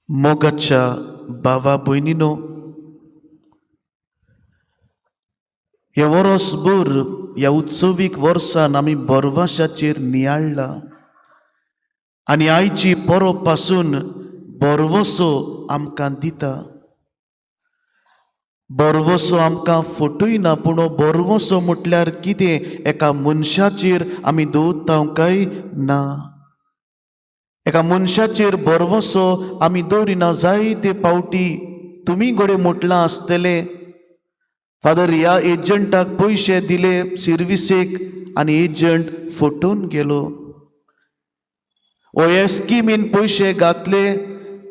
मोगाच्या भावा भयणीनो, हे वरसभर ह्या उत्सवीक वर्सान आमी भरवशाचेर नियाळ्ळा आनी आयची परब पासून भरवसो आमकां दिता. भरवसो आमकां फटयना, पूण हो भरवसो म्हटल्यार कितें? एका मनशाचेर आमी दवरता काय ना? एका मनशाचेर भरवसो आमी दवरिना. जायते फावटी तुमी घडये म्हटलां आसतलें, फादर ह्या एजंटाक पयशे दिले सिर्विसेक आनी एजंट फटोवन गेलो, ओ हे स्किमीन पयशे घातले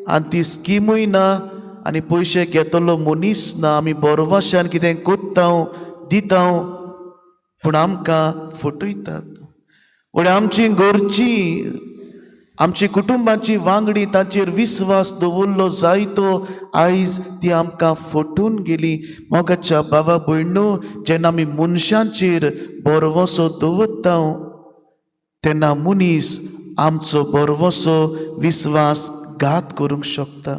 आनी ती स्किमूय ना आनी पयशे घेतलो मनीस ना. आमी भरवशान कितें कोत्ता, दिता, पूण आमकां फटयतात. घडये आमची घरची, आमची कुटुंबाची वांगडी, तांचेर विस्वास दवरलो जायतो, आयज ती आमकां फटून गेली. मोगाच्या बाबा भयणो, जेन्ना आमी मनशांचेर भरवसो दवरता तेन्ना मनीस आमचो भरवसो विस्वास घात करूंक शकता.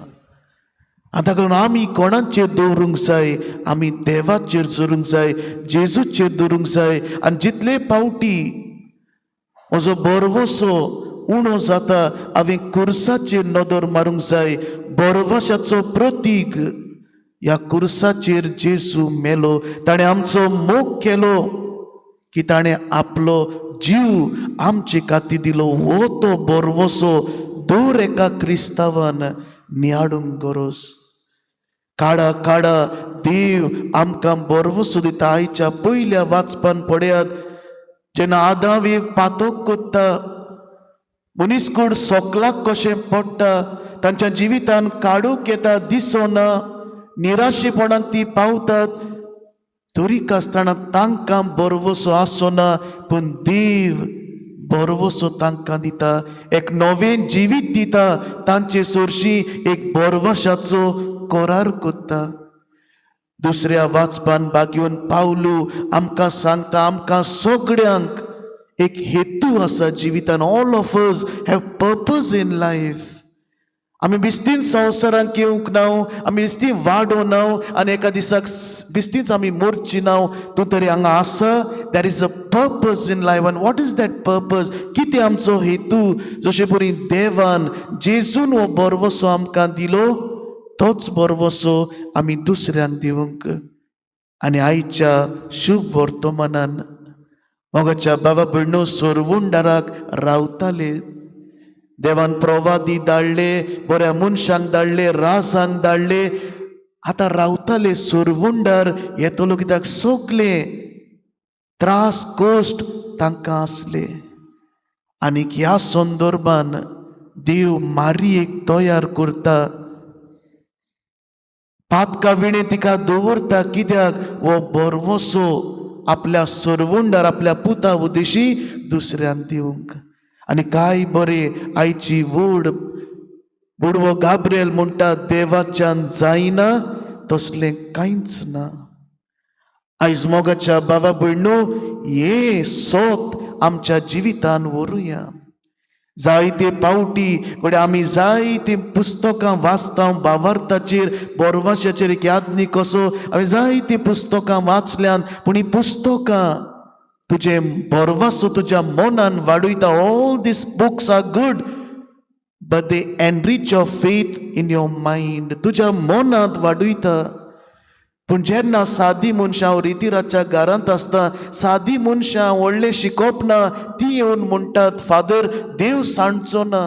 आतां करून आमी कोणाचेर दवरूंक जाय? आमी देवाचेर दवरूंक जाय, जेजूचेर दवरूंक जाय. आनी जितले फावटी म्हजो भरवसो उणो जाता, हांवें कुर्साचेर नदर मारूंक जाय. भरवशाचो प्रतीक ह्या कुर्साचेर जेजू मेलो. ताणें आमचो मोग केलो की ताणें आपलो जीव आमचे खातीर दिलो. हो तो भरवसो दर एका क्रिस्तांवान नियाडूंक गरज. काडा काडा देव आमकां भरवसो दिता. आयच्या पयल्या वाचपान पळयात, जेन्ना आदाम एक पातोक कोत्ता, मनीसकूड सोकलाक कशें पडटा, तांच्या जिवितान काडूंक येता, दिसना, निराशेपणाक ती पावतात, तरीक आसतना तांकां भरवसो आसना, पूण देव भरवसो तांकां दिता, एक नवें जिवीत दिता, तांचे सरशी एक भरवशाचो करार करता. दुसऱ्या वाचपान बागेवन पावलू आमकां सांगता, आमकां सगळ्यांक एक हेतू आसा जिवितान. All of us have purpose in life. आमी बिस्तीन संवसारांत येवंक ना, आमी बिस्ती वाडो ना आनी एका दिसाक बिस्तीच आमी मोरची ना. तूं तरी हांगा आसा. There is a purpose in life, and what is that purpose? कितें आमचो हेतू? जशे परी देवान जेजून हो भरवसो आमकां दिलो, तोच भरवसो आमी दुसऱ्यांक दिवंक. आनी आयच्या शुभ वर्तमानान मोगाच्या बाबा भयणो, सोरवुंडाराक रावताले. देवान प्रवादी धाडले, बऱ्या मनशांक धाडले, राजांक धाडले. आतां रावताले सोरवुंडार येतलो, कित्याक सगले त्रास कश्ट तांकां आसले. आनीक ह्या संदर्भान देव मारयेक तयार करता, पातका विणे तिका दवरता. कित्याक? हो भरवसो आपल्या सरवंडार, आपल्या पुता उदेशी दुसऱ्यांक दिवंक. आनी काय बरें आयची व्हड बुडवो गाब्रियल म्हणटा, देवाच्यान जायना तसलें कांयच ना. आयज मोगाच्या बाबा भयणो, हे सोत आमच्या जिवितान व्हरुया. जायते पावटी घडये आमी जायतीं पुस्तकां वाचता भावार्थाचेर, बोरवाशाचेर. एक यादनी कसो आमी जायतीं पुस्तकां वाचल्यान, पूण हीं पुस्तकां तुजें भरवासो तुज्या मनान वाडयता. All these books are good, but they enrich your faith in your mind. तुज्या मनांत वाडयता. पूण जेन्ना सादी मनशां रितिराच्या घरांत आसता, सादी मनशां, व्हडलें शिकप ना, ती येवन म्हणटात, फादर, देव सांडचो ना.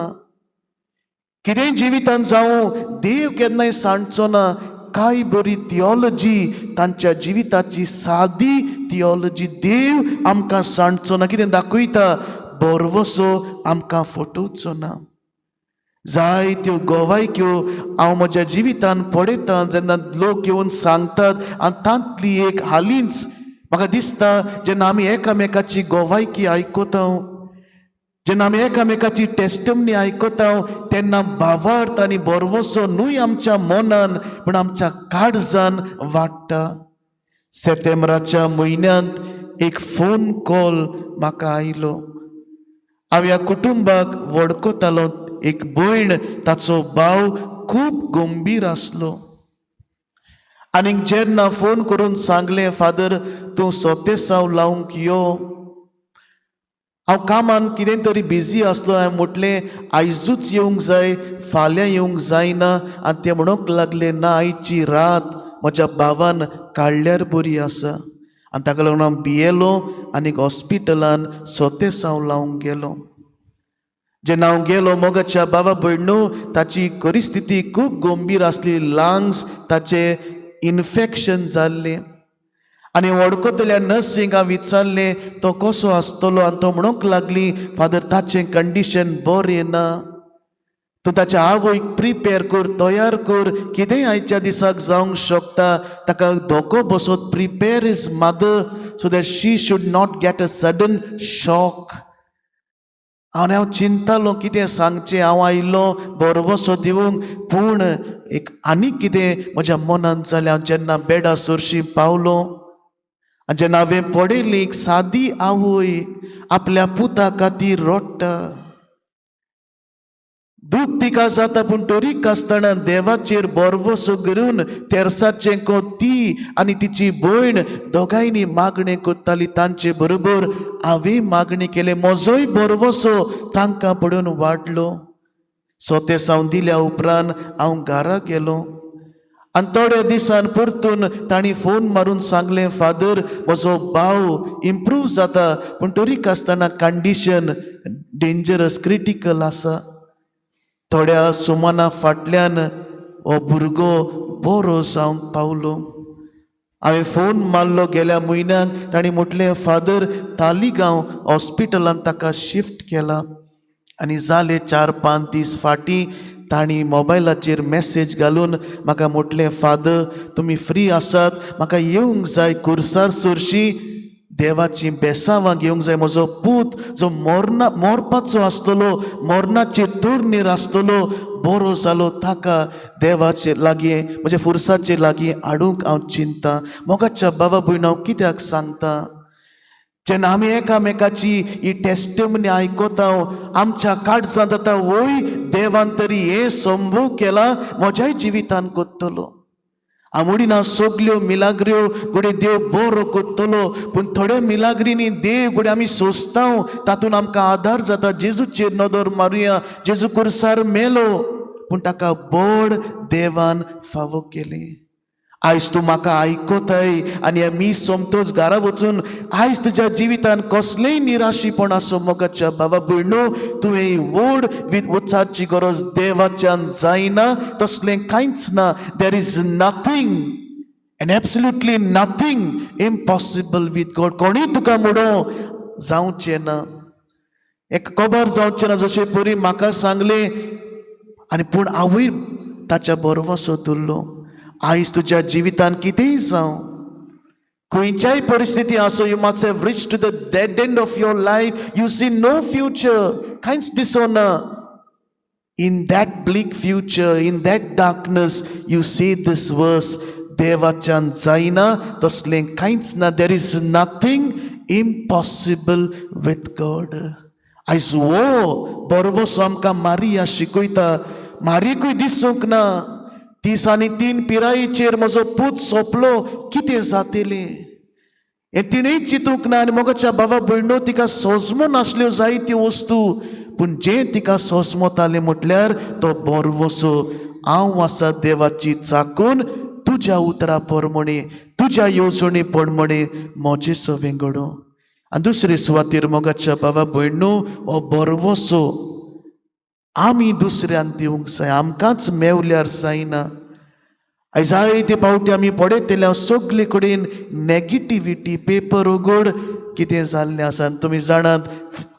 कितेंय जिवितान जावं, देव केन्नाय सांडचो ना. काय बरी थियोलॉजी तांच्या जिविताची, सादी थियोलॉजी. देव आमकां सांडचो ना. कितें दाखयता? भरवसो आमकां फटोवचो ना. जायत्यो गोवायक्यो हांव म्हज्या जिवितान पळयतां, जेन्ना लोक येवन सांगतात. आनी तांतली एक हालींच म्हाका दिसता, जेन्ना आमी एकामेकाची गोवायकी आयकता, जेन्ना आमी एकामेकाची टेस्टमनी आयकता, तेन्ना भावार्थ आनी भरवसो न्हय आमच्या मनान पूण आमच्या काळजान वाडटा. सेप्टेंबराच्या म्हयन्यांत एक फोन कॉल म्हाका आयलो. हांव ह्या कुटुंबाक वळखतालो. एक भयण, ताचो भाव खूब गंभीर आसलो. आनीक जेन्ना फोन करून सांगलें, फादर, तूं सोतेसांव लावंक यो, हांव कामान कितें तरी बिजी आसलो. हांवें म्हटलें, आयजूच येवंक जाय, फाल्यां येवंक जायना? आनी ते म्हणूंक लागले, ना, आयची रात म्हज्या भावान काडल्यार बरी आसा. आनी ताका लागून हांव भियेलो आनी हॉस्पिटलान सोतेसांव लावंक गेलो. जेन्ना हांव गेलो, मोगाच्या बाबा भयणू, ताची परिस्थिती खूब गंभीर आसली. लंग्स ताचे इन्फेक्शन जाल्लें. आनी वळखतल्या नर्सींक हांव विचारलें, तो कसो आसतलो? आनी तो म्हणूंक लागली, फादर, ताचें कंडिशन बरें ना. तूं ताच्या आवयक प्रिपेर कर, तयार कर. कितेंय आयच्या दिसाक जावंक शकता. ताका धोको बसत. Prepare his mother so that she should not get a sudden shock. आनी हांव चिंतालो कितें सांगचें. हांव आयलो भरवसो दिवंक, पूण एक आनीक कितें म्हज्या मनांत जालें. हांव जेन्ना बेडा सरशी पावलो आनी जेन्ना हांवें पळयली, एक सादी आवय आपल्या पुता खातीर रडटा. दूख तिका जाता, पूण तरीक आसतना देवाचेर भरवसो करून तेरसाचें को ती आनी तिची भयण दोगांयनी मागणें करताली. तांचे बरोबर हांवें मागणी केलें. म्हजोय भरवसो तांकां पळोवन वाडलो. सोतेसांव दिल्या उपरांत हांव घरा गेलो आनी थोड्या दिसान परतून तांणी फोन मारून सांगलें, फादर, म्हजो भाव इम्प्रूव जाता, पूण तरीक आसतना कंडिशन डेंजरस, क्रिटिकल आसा. थोड्या सुमाना फाटल्यान हो भुरगो बरो जावंक पावलो. हांवें फोन मारलो गेल्या म्हयन्याक. तांणी म्हटलें, फादर, तालिगांव हॉस्पिटलान ताका शिफ्ट केला. आनी जाले 4-5 दीस फाटीं तांणी मोबायलाचेर मॅसेज घालून म्हाका म्हटलें, फादर, तुमी फ्री आसात? म्हाका येवंक जाय कुर्सार सरशी, देवाची बेसांवां घेवंक जाय. म्हजो पूत जो मोरना मोरपाचो आसतलो, मोरनाचे तुर्णीर आसतलो, बरो जालो. ताका देवाचे लागीं, म्हज्या फुरसाचे लागीं हाडूंक हांव चिंता. मोगाच्या बाबा भयण, हांव कित्याक सांगता, जेन्ना आमी एकामेकाची ही टेस्टमनी आयकता, आमच्या काळजांत जाता, वय, देवान तरी हें संभव केलां, म्हज्याय जिवितान करतलो. हांव म्हणिना सगल्यो मिलाग्र्यो घडये देव बरो करतलो, पूण थोड्या मिलाग्रींनी देव घडये आमी सोंसता, तातूंत आमकां आदार जाता. जेजूचेर नदर मारुया. जेजू कुर्सार मेलो, पूण ताका बळ देवान फावो केलें. आयज तूं म्हाका आयकताय आनी हें मीस सोमतोच घरा वचून आयज तुज्या जिवितान कसलेंय निराशीपण आसो, मोगाच्या बाबा भयणू, तुवें व्हड उच्चारची गरज, देवाच्यान जायना तसलें कांयच ना. There is nothing and absolutely nothing impossible with God. कोणूय तुका म्हणूं, जावचें ना, एक खबर जावचें ना, जशें परी म्हाका सांगलें आनी पूण हांवूय ताच्या भरवसो दवरलो. आयज तुज्या जिवितान कितेंय जावं, खंयच्याय परिस्थिती आसूं, you must have reach to the dead end of your life, you see no future, कांयच दिसना. In that bleak future, in that darkness, you see this verse, देवाच्यान जायना तसलें कांयच ना. There is nothing impossible with God. आयज हो भरवसो आमकां मारिया शिकयता. मारियेकूय दिसूंक ना, 33 पिरायेचेर म्हजो पूत सोंपलो, कितें जातलें हें तिणें चिंतूंक ना. आनी मोगाच्या बाबा भयणो, तिका सोजमो नासल्यो जायत्यो वस्तू, पूण जें तिका सोजमतालें म्हटल्यार तो भरवसो. हांव आसा देवाची चाकून, तुज्या उतरा प्रमाणे, तुज्या येवजणे प्रमाणे म्हजें सवें घडोवं. आनी दुसरे सुवातेर, मोगाच्या बाबा भयणो, हो भरवसो आमी दुसऱ्यांक दिवंक जाय. आमकांच मेवल्यार जायना. आयज जायते फावटी आमी पळयतले, सगळे कडेन नेगेटिविटी. पेपर उगड, कितें जाल्लें आसा. आनी तुमी जाणात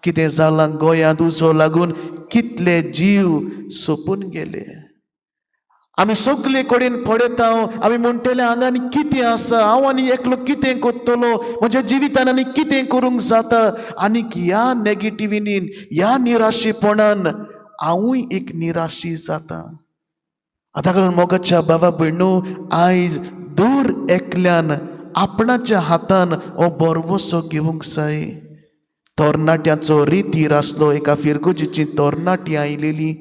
कितें जालां गोंयांत, उजो लागून कितले जीव सोंपून गेले. आमी सगळे कडेन पळयता, आमी म्हणटले, हांगा आनी कितें आसा? हांव आनी एकलो कितें करतलो? म्हज्या जिवितान आनी कितें करूंक जाता? आनीक ह्या नेगेटिविटीन, ह्या निराशेपणान हांवूय एक निराशी जाता. आतां कारण, मोगाच्या बाबा भयणू, आयज दर एकल्यान आपणाच्या हातान हो भरवसो घेवंक जाय. तरणाट्याचो रितीर आसलो. एका फिरगुजीची तरणाटी आयलेली.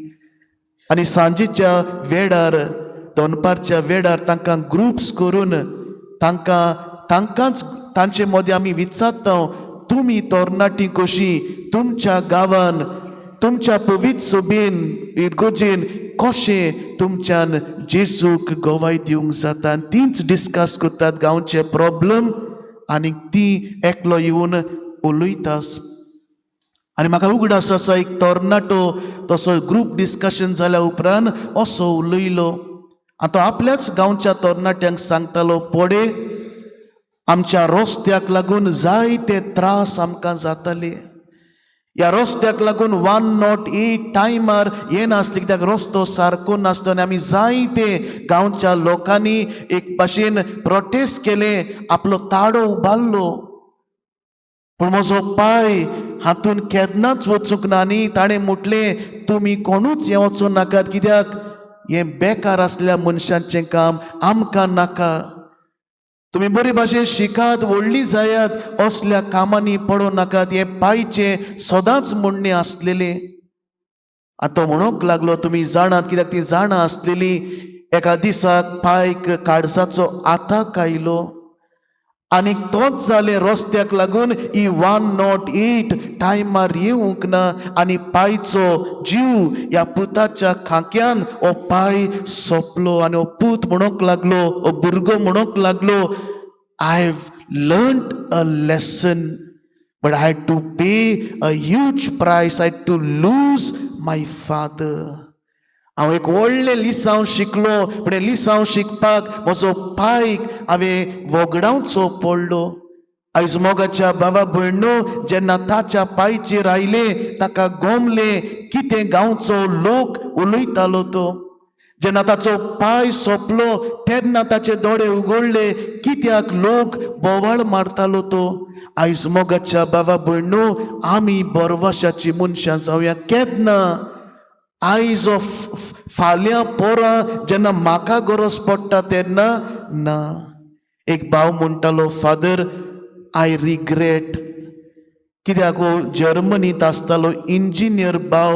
आनी सांजेच्या वेळार, दनपारच्या वेळार तांकां ग्रुप्स करून तांकां तांकांच तांचे मदीं आमी विचारता, तुमी तरणाटी कशी तुमच्या गांवान, तुमच्या पवित्र सभेन, इगर्जेन कशें तुमच्यान जेजूक गवाय दिवंक जाता? आनी तींच डिस्कस करतात गांवचे प्रॉब्लम आनी ती एकलो येवन उलयता. आनी म्हाका उगडास आसा, एक तरणाटो तसो ग्रूप डिस्कशन जाल्या उपरांत असो उलयलो आनी तो आपल्याच गांवच्या तरणाट्यांक सांगतालो, पडे आमच्या रस्त्याक लागून जायते त्रास आमकां जाताले. ह्या रस्त्याक लागून 108 टायमार येनासले, कित्याक रस्तो सारको नासलो. आनी आमी जायते गांवच्या लोकांनी एक भाशेन प्रोटेस्ट केलें, आपलो ताळो उबारलो, पूण म्हजो पाय हातून केन्नाच वचूंक ना. आनी ताणें म्हटलें, तुमी कोणूच हें वचूं नाकात, कित्याक हें बेकार आसल्या मनशांचें काम, आमकां नाका. तुमी बरे भाशेन शिकात, व्हडली जायात, असल्या कामांनी पडूं नाकात. हें पायचें सदांच म्हणणें आसलेलें. आतां तो म्हणूंक लागलो, तुमी जाणात, कित्याक ती जाणा आसलेली, एका दिसाक पायक काळजाचो आताक आयलो आनी तोच जालें, रस्त्याक लागून ही 108 टायमार येवंक ना आनी पायचो जीव ह्या पुताच्या खांक्यान हो पाय सोंपलो. आनी हो पूत म्हणूंक लागलो, हो भुरगो म्हणूंक लागलो, "I have learned a lesson, but I had to pay a huge price. I had to lose my father. हांव एक व्हडलें लिसांव शिकलो, पूण हें लिसांव शिकपाक म्हजो पायक हांवें वगडावचो पडलो." आयज मोगाच्या बाबा भयणो, जेन्ना ताच्या पायचेर आयले, ताका गोमलें कितें गांवचो लोक उलयतालो तो. जेन्ना ताचो पांय सोंपलो तेन्ना ताचे दोळे उगडले, कित्याक लोक बोवाळ मारतालो तो. आयज मोगाच्या बाबा भयणो, आमी बरवाशाची मनशां जावया. केन्ना? आयज, फाल्यां, पोरां, जेन्ना म्हाका गरज पडटा तेन्ना ना. एक भाव म्हणटालो, "फादर, I regret." कित्याक हो जर्मनींत आसतालो इंजिनियर भाव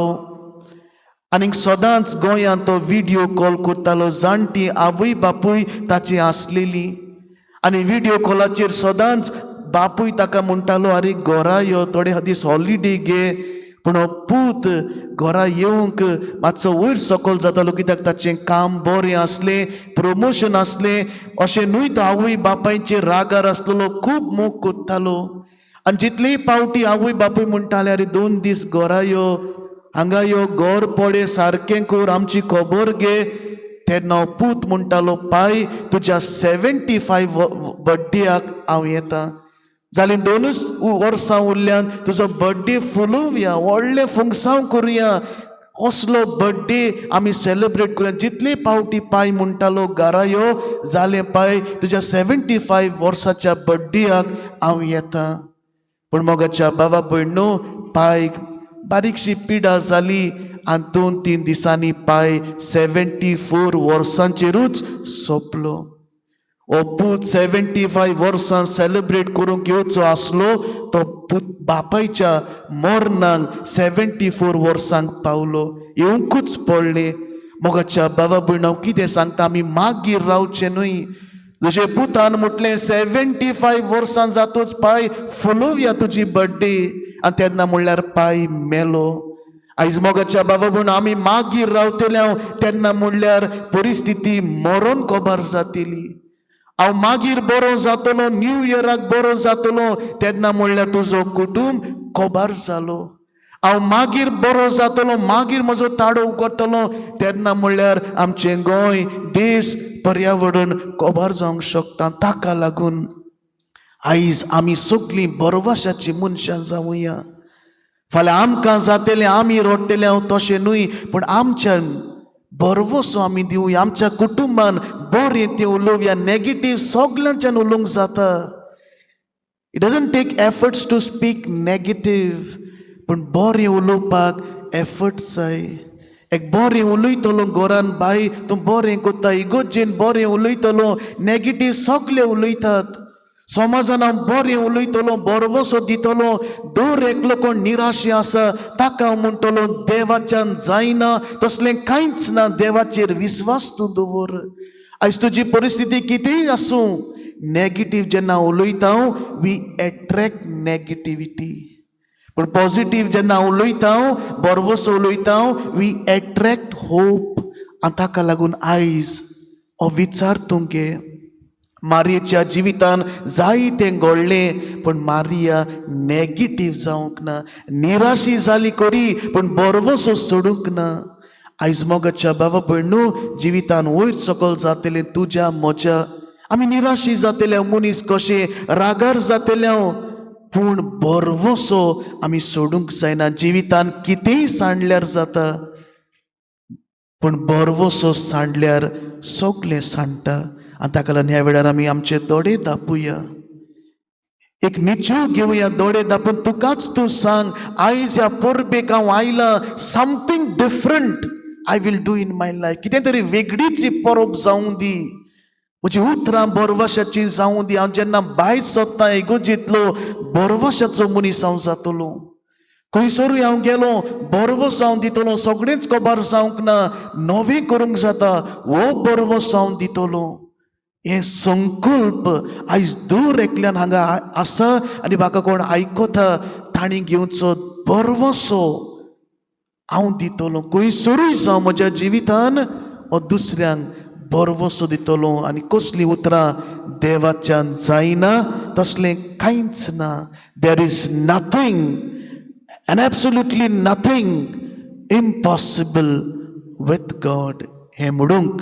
आनीक सदांच गोंयांत तो व्हिडियो कॉल करतालो. जाणटी आवय बापूय ताची आसलेली आनी व्हिडियो कॉलाचेर सदांच बापूय ताका म्हणटालो, "आरे, घरा यो, थोडे दीस हॉलिडे घे." पूण हो पूत घरा येवंक मातसो वयर सकयल जातालो, कित्याक ताचें काम बरें आसलें, प्रमोशन आसलें. अशें न्हय तो आवय बापायचेर रागार आसलेलो, खूब मोग कोत्तालो. आनी जितलीय पावटी आवय बापूय म्हणटाले, "आरे, 2 दीस घरा यो, हांगा यो, घर पडे सारकें कर, आमची खबर घे," तेन्ना हो पूत म्हणटालो, "पाय, तुज्या 75 बड्डेयाक हांव येता. जालीं 2च वर्सां उरल्यान, तुजो बड्डे फुलोवया, व्हडलें फुंगसांव करुया, असलो बड्डे आमी सेलिब्रेट करुया." जितले पावटी पाय म्हणटालो, "घरा यो," "जालें पाय, तुज्या 75 वर्साच्या बड्डेयाक हांव येता." पूण मोगाच्या बाबा भयणो, पायक बारीकशी पिडा जाली आनी 2-3 दिसांनी पाय 74 वर्सांचेरूच सोंपलो. हो पूत 75 वर्सां सेलिब्रेट करूंक येवचो आसलो, तो पूत बापायच्या मरणाक 74 वर्सांक पावलो, येवंकूच पडलें. मोगाच्या बाबा भयण, हांव कितें सांगता, आमी मागीर रावचें न्हय. जशें पुतान म्हटलें, "75 वर्सां जातूच पाय फुलोवया तुजी बड्डे," आनी तेन्ना म्हणल्यार पाय मेलो. आयज मोगाच्या बाबा भयण, आमी मागीर रावतले हांव तेन्ना म्हणल्यार परिस्थिती मरोन कबार जातली. हांव मागीर बरो जातलो, न्यू इयराक बरो जातलो, तेन्ना म्हणल्यार तुजो कुटूंब कबार जालो. हांव मागीर बरो जातलो, मागीर म्हजो ताळो उगडटलो, तेन्ना म्हणल्यार आमचें गोंय, देश, पर्यावरण कबार जावंक शकता. ताका लागून आयज आमी सगळीं बरवाशाची मनशां जावया. फाल्यां आमकां जातलें, आमी रडटले हांव, तशें न्हय, पूण आमच्या भरवसो आमी दिवया, आमच्या कुटुंबान बरें तें उलोवया. नेगेटीव सगल्यांच्यान उलोवंक जाता. It doesn't take efforts to speak negative, पूण बरें उलोवपाक एफर्ट्स जाय. एक बरें उलयतलो घरान, "बाय, तूं बरें कोत्ता," इगोर्जेन बरें उलयतलो. नेगेटीव सगळे उलयतात. समाजान हांव बरें उलयतलो, भरवंसो दितलो. दर एकलो कोण निराशे आसा ताका हांव म्हणटलो, देवाच्यान जायना तसलें कांयच ना, देवाचेर विस्वास तूं दवर. आयज तुजी परिस्थिती कितेंय आसूं, नेगेटीव जेन्ना उलयता we attract negativity, पूण पॉजिटीव जेन्ना उलयता, भरवंसो उलयता, we attract hope. आनी ताका लागून आयज हो विचार तूं घे. मारयेच्या जिवितान जायतें घडलें, पूण मारिया नेगेटीव जावंक ना. निराशी जाली खरी, पूण भरवंसो सोडूंक ना. आयज मोगाच्या बाबा भयणू, जिवितान वयर सकयल जातलें तुज्या म्हज्या, आमी निराशी जातले, मनीस कशें रागार जातले, पूण भरवंसो आमी सोडूंक जायना. जिवितान कितेंय सांडल्यार जाता, पूण भरवंसो सांडल्यार सगलें सांडटा. आनी ताका लागून ह्या वेळार आमी आमचे दोळे दापुया, एक निचू घेवया. दोळे दापून तुकाच तूं सांग, आयज ह्या परबेक हांव आयलां, something different I will do in my life. कितें तरी वेगळीच ही परब जावं दी, म्हजी उतरां भरवशाची जावं दी. हांव जेन्ना भायर सोदता इगोर्जेंतलो, भरवशाचो मनीस हांव जातलो. खंयसरूय हांव गेलो, भरवंसो हांव दितलो. सगळेंच खबर जावंक ना, नवें करूंक जाता, हो भरवंसो हांव दितलो. हे संकल्प आयज दर एकल्यान हांगा आसा आनी म्हाका कोण आयकता तांणी घेवचो. भरवंसो हांव दितलो, खंयसरूय जावं म्हज्या जिवितान हो दुसऱ्यांक भरवंसो दितलो. आनी कसलीं उतरां? देवाच्यान जायना तसलें कांयच ना. There is nothing and absolutely nothing impossible with God. हें म्हणूंक,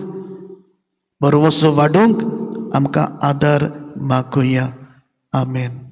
भरवंसो वाडोवंक आमकां आदार मागुया. आमेन.